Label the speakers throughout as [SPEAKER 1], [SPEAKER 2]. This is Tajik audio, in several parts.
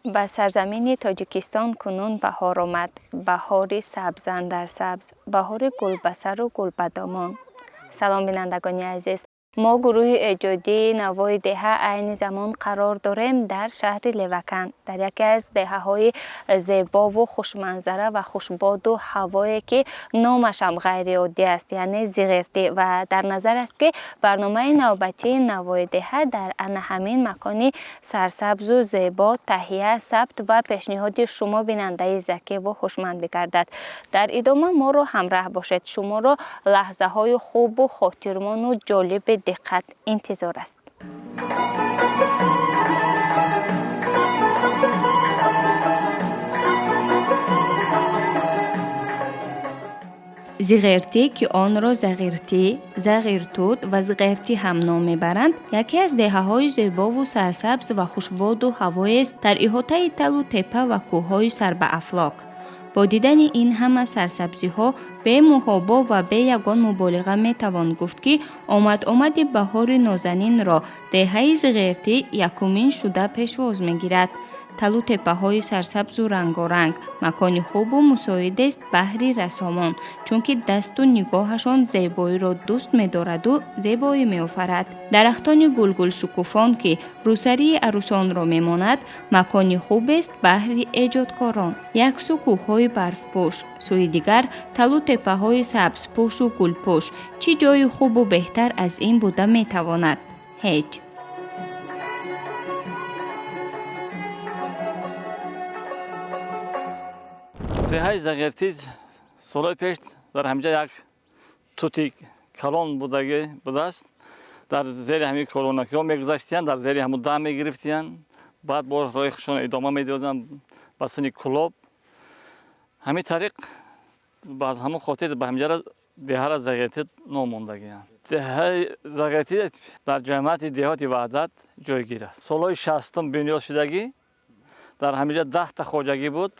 [SPEAKER 1] Ба сарзамини Тоҷикистон кунун баҳор омад. Баҳори сабзандар сабз, баҳори гулбасару гулбадомон. Салом, бинандагони азиз. Мо гурӯҳи эҷодии Навои деҳа айни замон қарор дорем дар шаҳри Леваканд, дар яке аз деҳаҳои зебову хушманзара ва хушбоду ҳавое, ки номашам ғайриоддӣ аст, яъне Зиғиртӣ. Ва дар назар аст, ки барномаи навбатии Навои деҳа дар ана ҳамин макони сарсабзу зебо таҳия, сабт ва пешниҳоди шумо, бинандаи закиву ҳушманд, бигардад. Дар идома моро ҳамраҳ бошед. Шуморо лаҳзаҳои хубу хотирмону ҷолиби диққат интизор аст. Зиғертӣ, ки онро Зағиртӣ, Зағиртут ва Зиғертӣ ҳам ном мебаранд, яке аз деҳаҳои зебову сарсабз ва хушбоду ҳавоест дар иҳотаи талу тепа ва кӯҳҳои сарбаафлок. Бо дидани ин ҳама сарсабзиҳо бемуҳобо ва бе ягон муболиға метавон гуфт, ки омад-омади баҳори нозанинро деҳаи Зиғертӣ якумин шуда пешвоз мегирад. Талу теппаҳои сарсабзу рангоранг макони хубу мусоидест баҳри рассомон, чунки дасту нигоҳашон зебоиро дӯст медораду зебоӣ меофарад. Дарахтони гулгулшукуфон, ки рӯсарии арӯсонро мемонад, макони хубест баҳри эҷодкорон. Як сӯ кӯҳҳои барфпӯш, сӯи дигар талу теппаҳои сабзпӯшу гулпӯш. Чӣ ҷои хубу беҳтар аз ин буда метавонад? Ҳеҷ.
[SPEAKER 2] Деҳаи Зағиртӣ солҳои пеш дар ҳаминҷа як тути калон будагӣ будааст. Дар зери ҳамин колонакиҳо мегузаштиянд, дар зери ҳамун дам мегирифтиянд, баъд бо роҳи худшон идома медоданд ба сӯи Кӯлоб. Ҳамин тариқ ба ҳамун хотир ба ҳаминҷара деҳара Зағиртӣ ном мондагиянд. Деҳаи Зағиртӣ дар ҷамъияти деҳоти Ваҳдат ҷойгир аст. Солҳои 60-ум бунёд шудагӣ. Дар ҳаминҷа 10-та хоҷагӣ буд,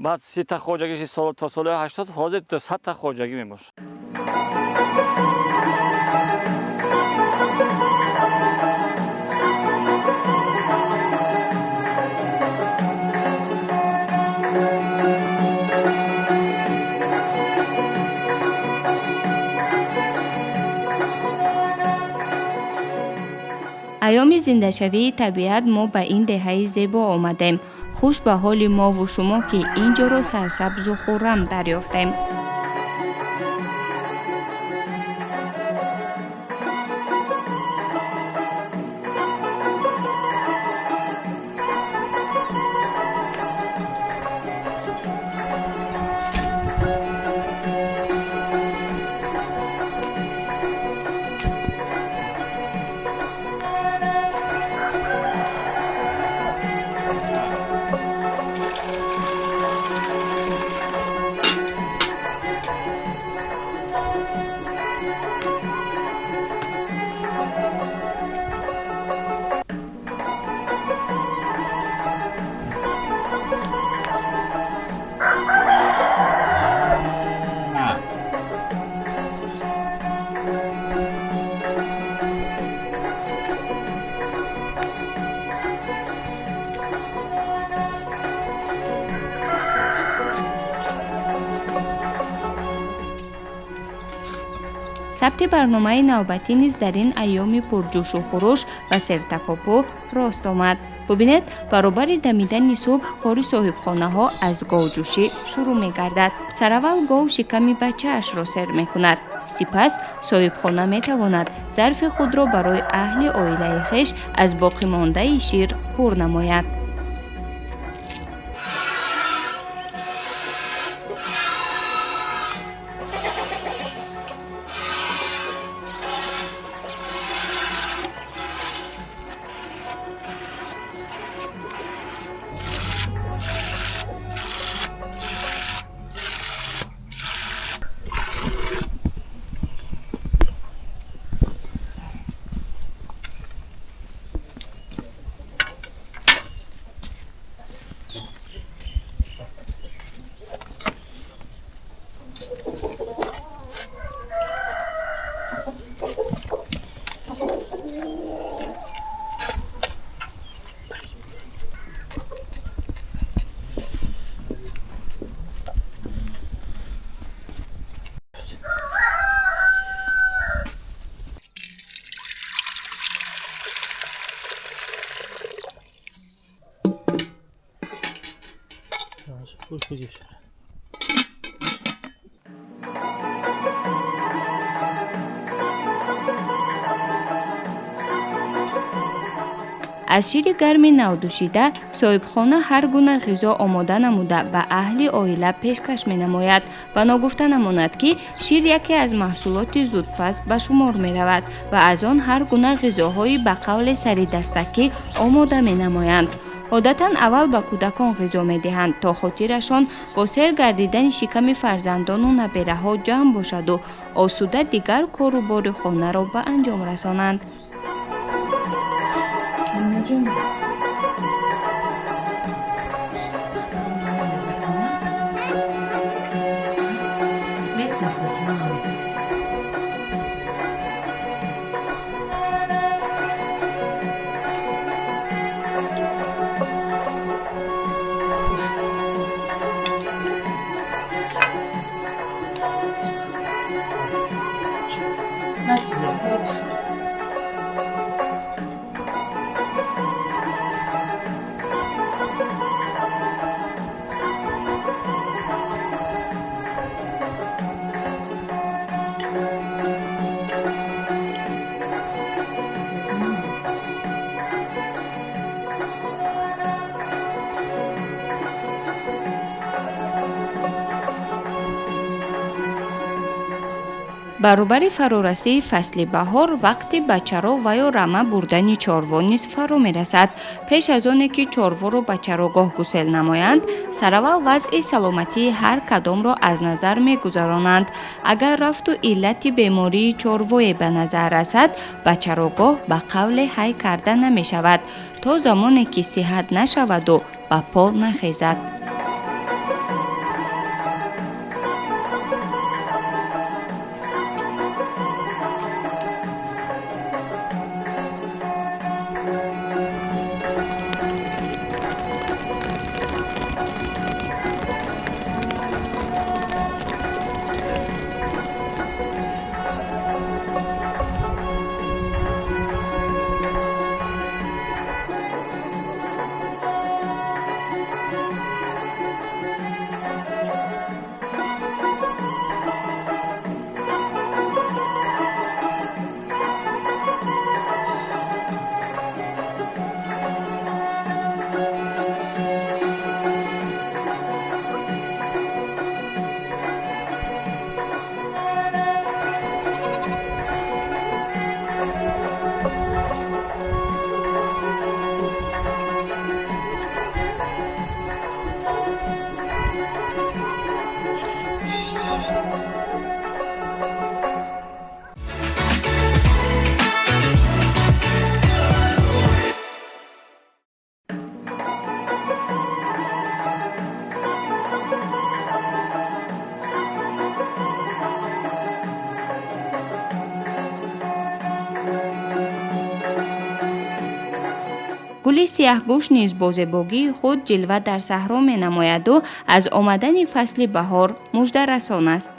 [SPEAKER 2] баъд 30-та хоҷагӣ то солҳои 80, ҳозир 200-та хоҷагӣ мебошад.
[SPEAKER 1] Айёми зиндашавии табиат мо ба ин деҳаи зебо омадем. Хуш ба ҳоли мову шумо, ки ин ҷоро сарсабзу хуррам дарёфтем. Сабти барномаи навбатӣ низ дар ин айёми пурҷӯшу хуруш ва сертакопӯ рост омад. Бубинед, баробари дамидани субҳ кори соҳибхонаҳо аз говҷӯшӣ шурӯъ мегардад. Сараввал гов шиками бачаашро сер мекунад, сипас соҳибхона метавонад зарфи худро барои аҳли оилаи хеш аз боқимондаи шир пур намояд. Аз шири гарми навдӯшида соҳибхона ҳар гуна ғизо омода намуда ба аҳли оила пешкаш менамояд ва ногуфта намонад, ки шир яке аз маҳсулоти зудпаз ба шумор меравад ва аз он ҳар гуна ғизоҳои ба қавле саридастакӣ омода менамоянд. Одатан аввал ба кӯдакон ғизо медиҳанд, то хотирашон бо сер гардидани шиками фарзандону набераҳо ҷамъ бошаду осуда дигар кору бори хонаро ба анҷом расонанд. Баробари фарорасии фасли баҳор вақти ба чаро ва ё рама бурдани чорво низ фаро мерасад. Пеш аз оне ки чорворо ба чарогоҳ гусел намоянд, сараввал вазъи саломатии ҳар кадомро аз назар мегузаронанд. Агар рафту иллати бемории чорвое ба назар расад, ба чарогоҳ ба қавле ҳай карда намешавад, то замоне ки сиҳат нашаваду ба по нахезад. Гули сияҳгӯш низ бо зебогии худ ҷилва дар саҳро менамояду аз омадани фасли баҳор муждарасон аст.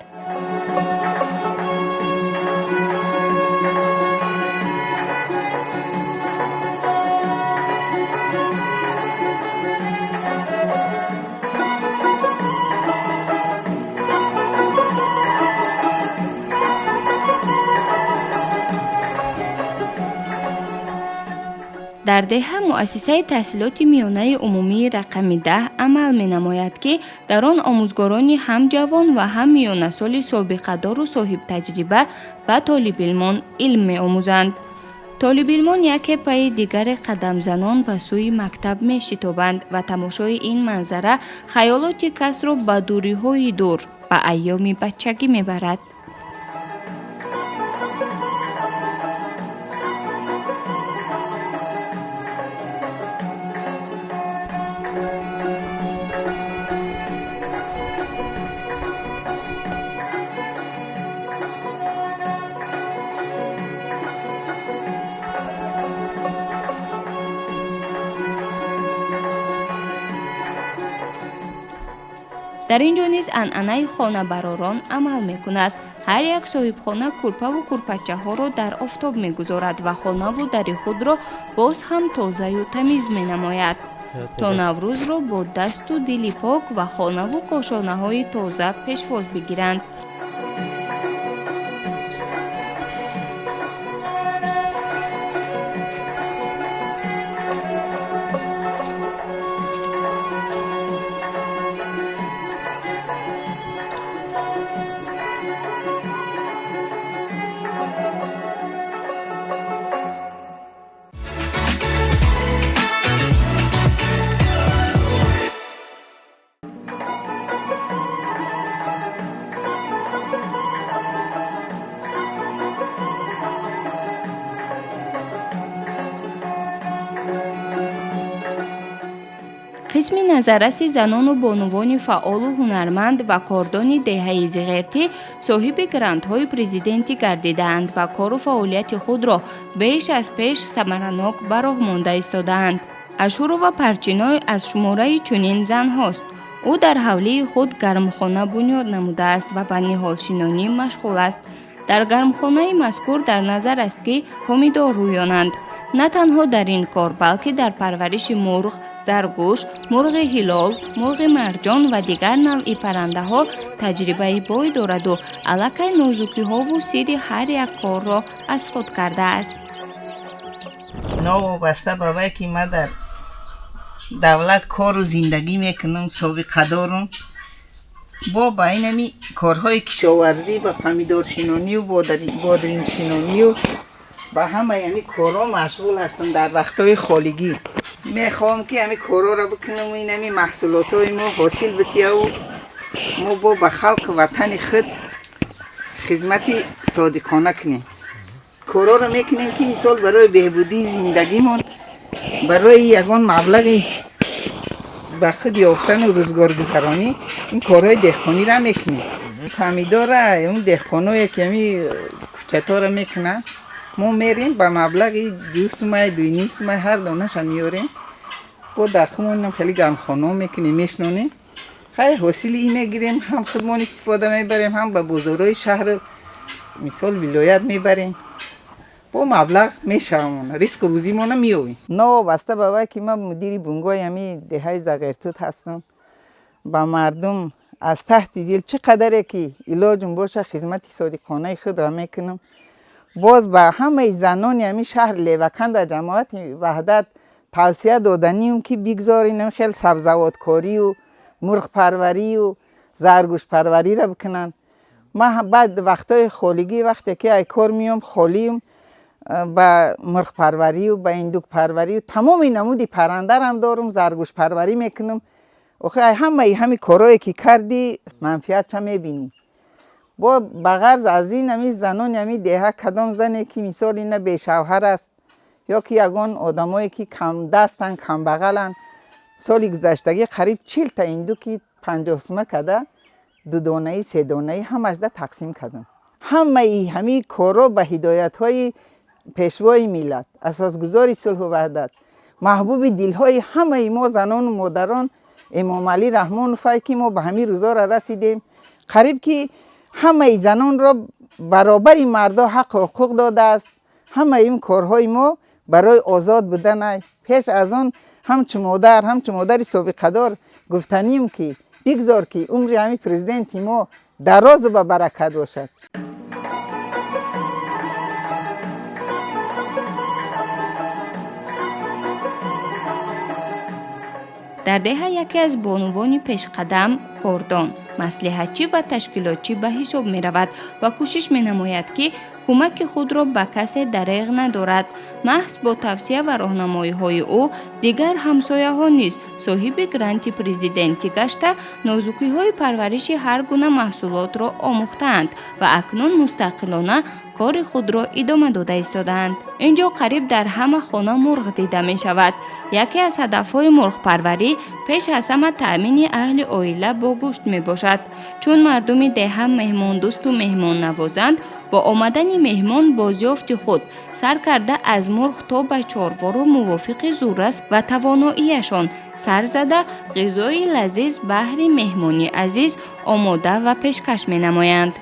[SPEAKER 1] Дар деҳа муассисаи таҳсилоти миёнаи умумии рақами 10 амал менамояд, ки дар он омӯзгорони ҳам ҷавон ва ҳам миёнасоли собиқадору соҳибтаҷриба ба толибилмон илм меомӯзанд. Толибилмон яке пайи дигаре қадамзанон ба сӯи мактаб мешитобанд ва тамошои ин манзара хаёлоти касро ба дуриҳои дур, ба айёми бачагӣ мебарад. Дар ин ҷо низ анъанаи хонабаророн амал мекунад. Ҳар як соҳибхона курпаву курпачаҳоро дар офтоб мегузорад ва хонаву дари худро боз ҳам тозаю тамиз менамояд. то Наврӯзро бо дасту дили пок ва хонаву кошонаҳои тоза пешвоз бигиранд. Қисми назарраси занону бонувони фаъолу ҳунарманд ва кордони деҳаи Зиғертӣ соҳиби грантҳои президентӣ гардидаанд ва кору фаъолияти худро беш аз пеш самаранок ба роҳ монда истодаанд. Ашурова Парчиной аз шумораи чунин занҳост. Ӯ дар ҳавлии худ гармхона бунёд намудааст ва ба ниҳолшинонӣ машғул аст. Дар гармхонаи мазкур дар назар аст, ки помидор рӯёнанд. На танҳо дар ин кор, балки дар парвариши мурғ, заргӯш, мурғи ҳилол, мурғи марҷон ва дигар навъи паррандаҳо таҷрибаи бой дораду аллакай нозукиҳову сирри ҳар як корро аз худ кардааст.
[SPEAKER 3] Новобаста ба вай ки ман дар давлат кору зиндагӣ мекунам, собиқа дорум, бо ба инами корҳои кишоварзӣ, ба помидоршинонию бодрингшинонию ба ҳамаи ҳами корҳо машғул ҳастам. Дар вақтҳои холигӣ мехоҳам, ки ҳами корҳоро бикунам, инами маҳсулотҳои мо ҳосил битияву мо бо ба халқи ватани худ хизмати содиқона кунем. Корҳоро мекунем, ки мисол барои беҳбудии зиндагимон, барои ягон маблағи ба худ ёфтану рӯзгоргузаронӣ ин корҳои деҳқониро мекунем. Помидора он деҳқоное, ки ҳами кӯчаторо мекунанд, мо мерем, ба маблағи 2 сумай, 2.5 сумай ҳар донаша меорем, бо дар худмонам хеле гармхонао мекунем, мешнонем. Хай, ҳосили ин мегирем, ҳам худмон истифода мебарем, ҳам ба бозорҳои шаҳру мисол вилоят мебарем, бо маблағ мешавамон, ризқу рӯзимона меёбем. Новобаста ба вай ки ман мудири бунгоҳи ҳами деҳаи Зағиртут ҳастам, ба мардум аз таҳти дил чӣ қадаре ки илоҷум боша, хизмати содиқонаи худро мекунам. Боз ба ҳамаи занони ҳамин шаҳри Леваканд дар ҷамоати Ваҳдат тавсия доданием, ки бигзор инам хел сабзавоткорию мурғпарварию заргӯшпарвариро бикунанд. Ман баъд вақтҳои холигӣ, вақте ки ай кор меём, холиюм, ба мурғпарварию ба индукпарварию тамоми намуди паррандарам дорум, заргӯшпарварӣ мекунам. Охи, ай ҳамаи ҳами корҳое ки кардӣ, манфиатша мебинӣ. Бо ба ғарз аз ин, ҳами занони ҳами деҳа, кадом зане ки мисол ина бешавҳар аст ё ки ягон одамое ки камдастанд, камбағаланд, соли гузаштагӣ қариб 40-та индуки 50 сума када, дудонаӣ, седонаӣ ҳамашда тақсим кардам. Ҳамаи ҳамин корҳо ба ҳидоятҳои пешвои миллат, асосгузори сулҳу ваҳдат, маҳбуби дилҳои ҳамаи мо занону модарон Эмомалӣ Раҳмоновай, ки мо ба ҳамин рӯзора расидем. Қариб ки ҳамаи занонро баробари мардо ҳаққу ҳуқуқ додааст. Ҳамаи ин корҳои мо барои озод буданай. Пеш аз он, ҳамчун модар, ҳамчун модари собиқадор гуфтаним, ки бигзор, ки умри ҳамин президенти мо дарозу ба баракат бошад.
[SPEAKER 1] Дар деҳа яке аз бонувони пешқадам, кордон, маслиҳатчӣ ва ташкилотчӣ ба ҳисоб меравад ва кӯшиш менамояд, ки кӯмаки худро ба касе дареғ надорад. Маҳз бо тавсия ва роҳнамоиҳои ӯ дигар ҳамсояҳо низ соҳиби гранти президентӣ гашта, нозукиҳои парвариши ҳар гуна маҳсулотро омӯхтаанд ва акнун мустақилона кори худро идома дода истодаанд. Ин ҷо қариб дар ҳама хона мурғ дида мешавад. Яке аз ҳадафҳои мурғпарварӣ пеш аз ҳама таъмини аҳли оила бо гӯшт мебошад. Чун мардуми деҳа меҳмондӯсту меҳмоннавозанд, бо омадани меҳмон бозёфти худ сар карда аз мурғ то ба чорворо мувофиқи зуррас ва тавоноияшон сар зада, ғизои лазиз баҳри меҳмони азиз омода ва пешкаш менамоянд.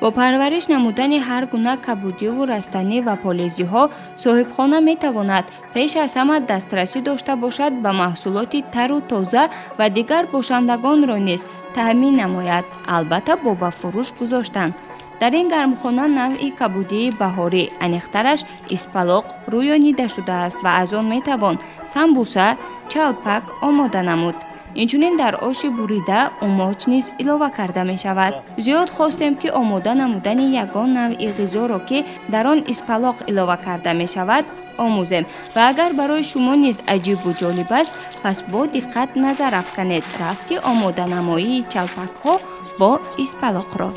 [SPEAKER 1] Бо парвариш намудани ҳар гуна кабудиву растанӣ ва полезиҳо соҳибхона метавонад пеш аз ҳама дастрасӣ дошта бошад ба маҳсулоти тару тоза ва дигар бошандагонро низ таъмин намояд, албатта бо ба фурӯш гузоштан. Дар ин гармхона навъи кабудии баҳорӣ, аниқтараш испалоқ, рӯёнида шудааст ва аз он метавон самбуса, чалпак омода намуд. Инчунин дар оши бурида умоч низ илова карда мешавад. Зиёд хостем, ки омода намудани ягон навъи ғизоро, ки дар он испалоқ илова карда мешавад, омӯзем ва агар барои шумо низ аҷибу ҷолиб аст, пас бо диққат назар афканед рафти омоданамоии чалпакҳо бо испалоқро.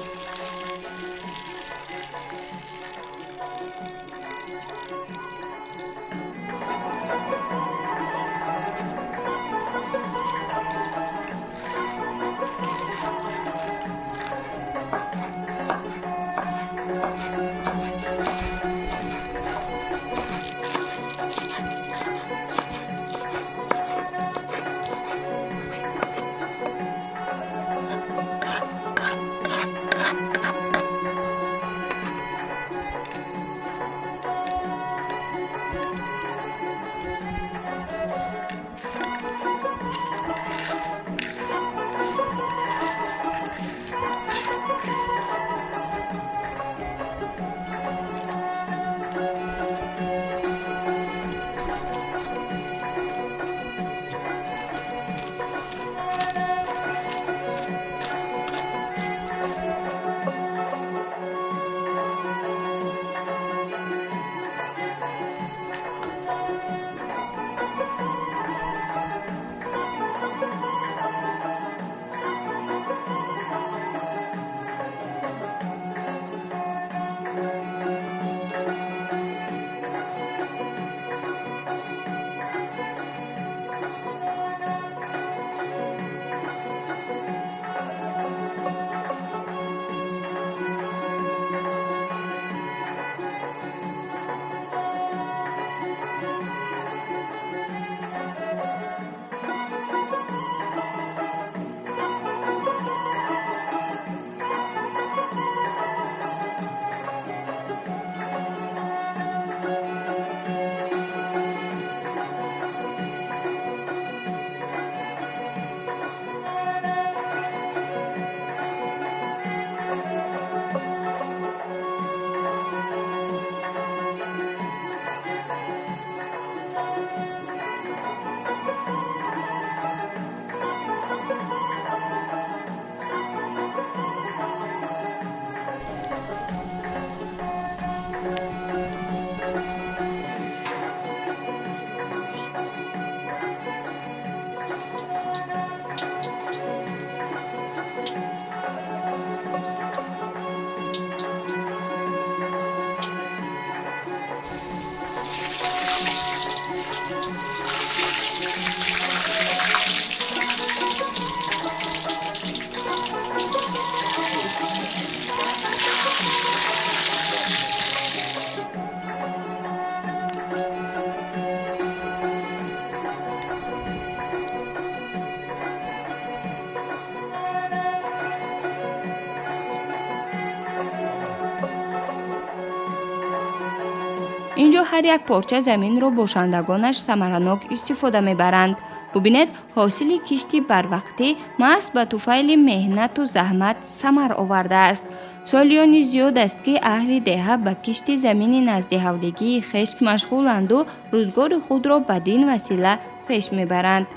[SPEAKER 1] Инҷо ҳар як порча заминро бошандагонаш самаранок истифода мебаранд. Бубинед, ҳосили кишти барвақтӣ маҳз ба туфайли меҳнату заҳмат самар овардааст. Солиёни зиёд аст, ки аҳли деҳа ба кишти замини наздиҳавлигии хеш машғуланду рӯзгори худро бадин васила пеш мебаранд.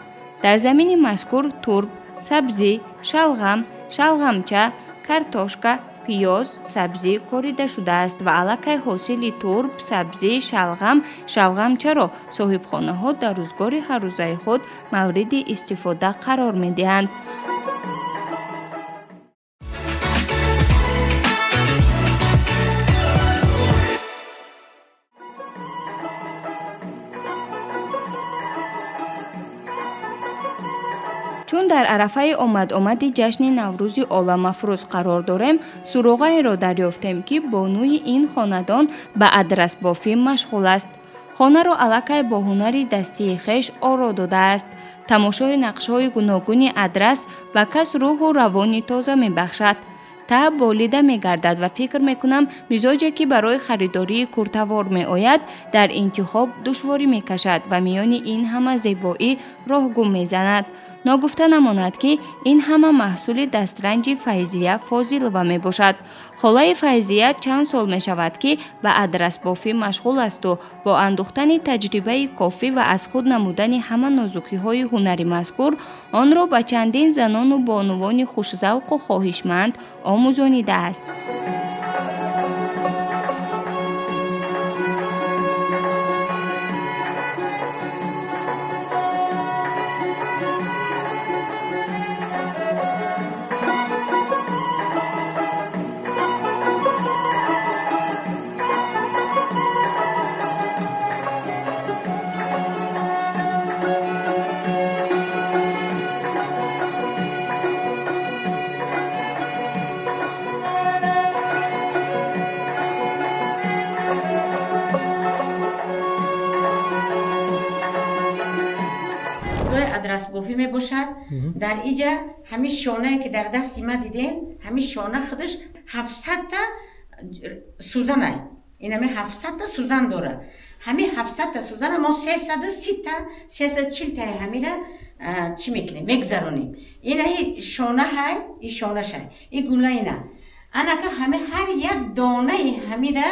[SPEAKER 1] Дар замини мазкур турб, сабзӣ, шалғам, шалғамча, картошка, пиёз, сабзӣ корида шудааст ва аллакай ҳосили турб, сабзӣ, шалғам, шалғамчаро соҳибхонаҳо дар рӯзгори ҳаррӯзаи худ мавриди истифода қарор медиҳанд. Чун дар арафаи омад-омади ҷашни Наврӯзи оламафрӯз қарор дорем, суроғаеро дарёфтем, ки бонуи ин хонадон ба адрасбофӣ машғул аст. Хонаро аллакай бо ҳунари дастии хеш оро додааст. Тамошои нақшҳои гуногуни адрас ба кас рӯҳу равони тоза мебахшад. Табъ болида мегардад ва фикр мекунам, мизоҷе ки барои харидории куртавор меояд, дар интихоб душворӣ мекашад ва миёни ин ҳама зебоӣ роҳ гум мезанад. Ногуфта намонад, ки ин ҳама маҳсули дастранҷи Файзия Фозилова мебошад. Холаи Файзия чанд сол мешавад, ки ба адрасбофӣ машғул асту бо андӯхтани таҷрибаи кофӣ ва аз худ намудани ҳама нозукиҳои ҳунари мазкур онро ба чандин занону бонувони хушзавқу хоҳишманд омӯзонидааст.
[SPEAKER 4] Адрасбофӣ мебошад. Дар иҷа ҳамин шонае, ки дар дасти ма дидем, ҳамин шона худаш 700-та сӯзанай. Инами 700-та сӯзан дорад. Ҳамин 700-та сӯзана мо 330-та, 340-таи ҳамира чӣ мекунем, мегзаронем. Инаи шона ҳай, и шонашай, и гула ина анака ҳами ҳар як донаи ҳамира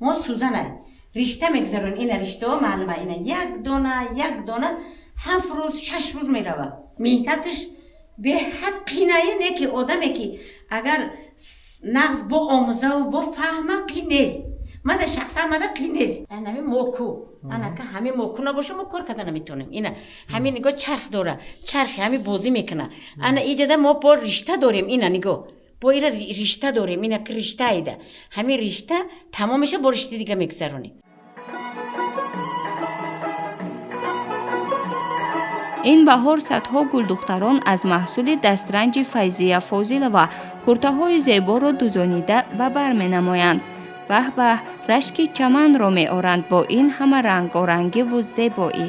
[SPEAKER 4] мо сӯзанай ришта мегзаронем. Ина риштаҳо маълума, ина як дона, як дона 7 рӯз, 6 рӯз меравад. Меҳнаташ беҳад қинае, не ки одаме ки агар нағз бо омӯзаву бо фаҳма, қин нест. Мада шахсан мада қин нест. Анами моку анака ҳами моку набоша, мо кор карда наметавонем. Ина ҳами нигоҳ, чарх дора, чархи ҳами бозӣ мекуна. Ана иҷода мо бо ришта дорем, ина нигоҳ, бо ира ришта дорем, ина ки ришта айда. Ҳами ришта тамом меша, бо ришта дига мегзаронем.
[SPEAKER 1] Ин баҳор садҳо гулдухтарон аз маҳсули дастранҷи Файзия Фозилова куртаҳои зеборо дузонида ба бар менамоянд. Баҳ баҳ, рашки чаманро меоранд бо ин ҳама рангорангиву зебоӣ.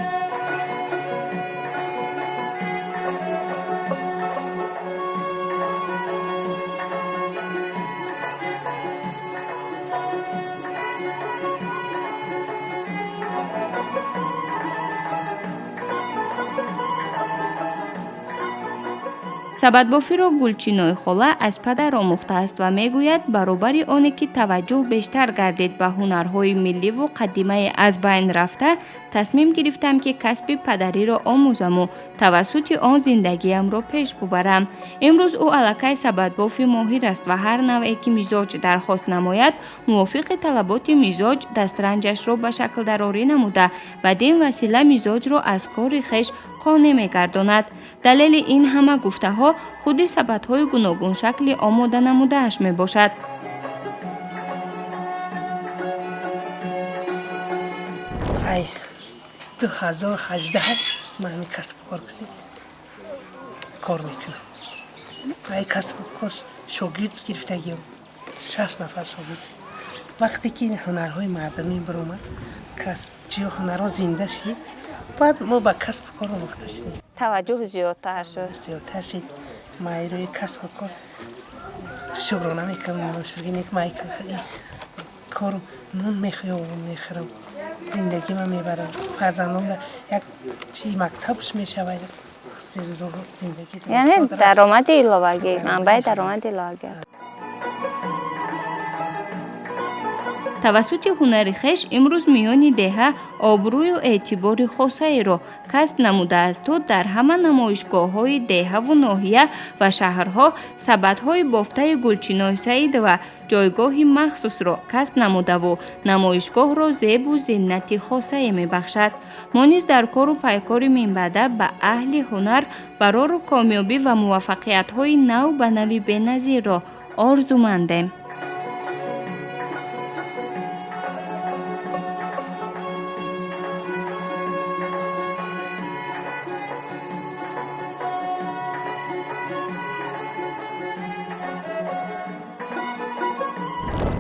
[SPEAKER 1] Сабадбофиро Гулчинои хола аз падар омӯхтааст ва мегӯяд, баробари оне ки таваҷҷӯҳ бештар гардид ба ҳунарҳои милливу қадимаи аз байн рафта, тасмим гирифтам, ки касби падариро омӯзаму тавассути он зиндагиамро пеш бубарам. Имрӯз ӯ аллакай сабадбофи моҳир аст ва ҳар навъе ки мизоҷ дархост намояд, мувофиқи талаботи мизоҷ дастранҷашро ба шаклдарорӣ намуда, бадин васила мизоҷро аз кори хеш қонеъ мегардонад. Далели ин ҳама гуфтаҳо худи сабадҳои гуногуншакли омода намудааш мебошад.
[SPEAKER 5] Ай 2018 ман ҳамин касбу кор кунем, кор мекунам. Ай касбу кор шогирд гирифтагиам, 60 нафар шогирд. Вақте ки ҳунарҳои мардумӣ биромад, кас чи ҳунарҳо зинда шид, баъд мо ба касбу кор омӯхта шудем.
[SPEAKER 1] Таваҷҷӯҳ зиёдтар шуд.
[SPEAKER 5] Зиёдтар шид. Ма рӯи касбу кор шукрона мекунам, шукрина ки ман кор нон мехӯям, мехӯрам, зиндагима мебарам, фарзандон як чи мактабш мешавад, зиндагӣ.
[SPEAKER 1] Яъне даромади иловагӣ, манбаи даромади иловагӣ. Тавассути ҳунари хеш имрӯз миёни деҳа обрӯю эътибори хосаеро касб намудаасту дар ҳама намоишгоҳҳои деҳаву ноҳия ва шаҳрҳо сабадҳои бофтаи Гулчиной Саидова ҷойгоҳи махсусро касб намудаву намоишгоҳро зебу зинати хосае мебахшад. Мо низ дар кору пайкори минбаъда ба аҳли ҳунар барору комёбӣ ва муваффақиятҳои нав ба нави беназирро орзумандем.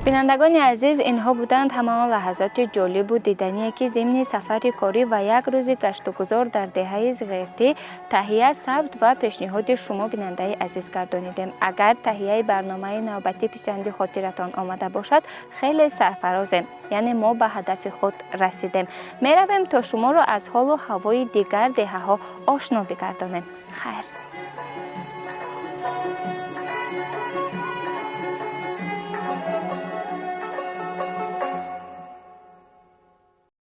[SPEAKER 1] Бинандагони азиз, инҳо буданд ҳамаон лаҳазоти ҷолибу дидание, ки зимни сафари корӣ ва як рӯзи гаштугузор дар деҳаи Зиғертӣ таҳия, сабт ва пешниҳоди шумо, бинандаи азиз, гардонидем. Агар таҳияи барномаи навбатӣ писанди хотиратон омада бошад, хеле сарфарозем, яъне мо ба ҳадафи худ расидем. Меравем, то шуморо аз ҳолу ҳавои дигар деҳаҳо ошно бигардонем. Хайр.